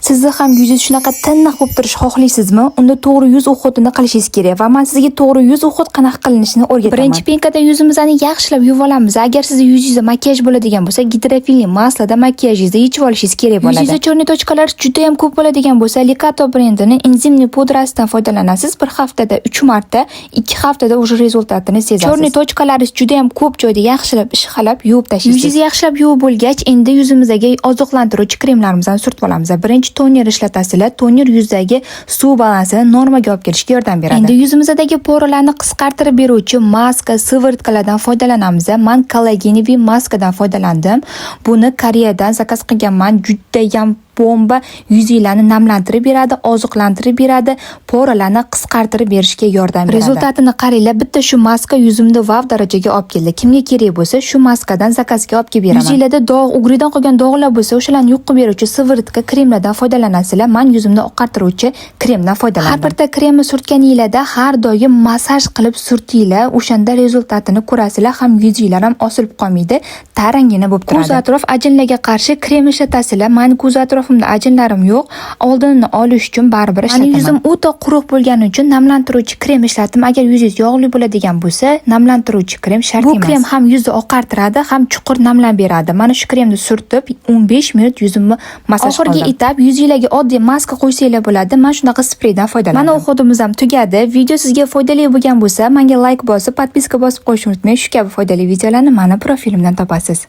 Sizni ham yuzingiz shunaqa tiniq bo'lib turishi xohlaysizmi? Unda to'g'ri yuz уход ini qilishingiz kerak va men sizga to'g'ri yuz уход qanaqa qilinishini o'rgataman. Birinchi пенка da yuzimizni yaxshilab yuvib olamiz. Agar sizni yuzingizda makiyaj bo'ladigan bo'lsa, гидрофильный масло da makiyajingizni yechib olishingiz kerak bo'ladi. Yuzingizda черный точка lar juda ham ko'p bo'ladigan bo'lsa, Likato brendini энзимный pudrasidan foydalanasiz. Bir haftada 3 marta, 2 haftada уже результат ini sezasiz. Черный точка laringiz juda ham ko'p joyda yaxshilab ishqalab yuvib tashlaysiz. Yuzingizni yaxshilab yuvib bo'lgach, endi yuzimizdagi oziqlantiruvchi kremlarimizni surtib olamiz. Birinchi toner ishlatasizlar. Toner yuzdagi suv balansini normaga olib kelishga yordam beradi. Endi yuzimizdagi пора larni qisqartirib beruvchi maska, сыворотка lardan foydalanamiz. Man коллагеновый maskadan foydalandim. Buni Koreyadan заказ qilganman. Judayam bomba, yuzinglarni namlantirib beradi, oziqlantirib beradi, пора larni qisqartirib berishga yordam beradi. Результат ini qaranglar, bitta shu maska yuzimni vav darajaga olib keldi. Kimga kerak bo'lsa, shu maskadan заказ ga olib kelib beraman. Yuzinglarda dog', угри dan qolgan dog'lar bo'lsa, o'shalarni yo'q qilib beruvchi сыворотка, kremlardan foydalanasizlar. Man yuzimni oqartiruvchi kremdan foydalandim. Har birta kremni surtganinglarda har doim massaj qilib surtinglar, o'shanda результат ini ko'rasizlar, ham yuzinglar ham osilib qolmaydi, tarangina bo'lib turadi. Ko'z atrof ajinlarga qarshi krem ishlatasizlar. Mani ko'z atrofimda ajinlarim yo'q. Oldinini olish uchun baribir ishlataman. Mani yuzim o'ta quruq bo'lgani uchun namlantiruvchi krem ishlatdim. Agar yuzingiz yog'li bo'ladigan bo'lsa, namlantiruvchi krem shart emas. Bu krem ham yuzni oqartiradi, ham chuqur namlab beradi. Mana shu kremni surtib 15 minut yuzimni massaj qildim. Oxirgi этап, yuzinglarga oddiy maska qo'ysanglar bo'ladi. Men shunaqa spreydan foydalandim. Mana уход imiz ham tugadi. Video sizga foydali bo'lgan bo'lsa, menga layk bosib, подписка bosib qo'yishni unutmang. Shu kabi foydali videolarni mani profilimdan topasiz.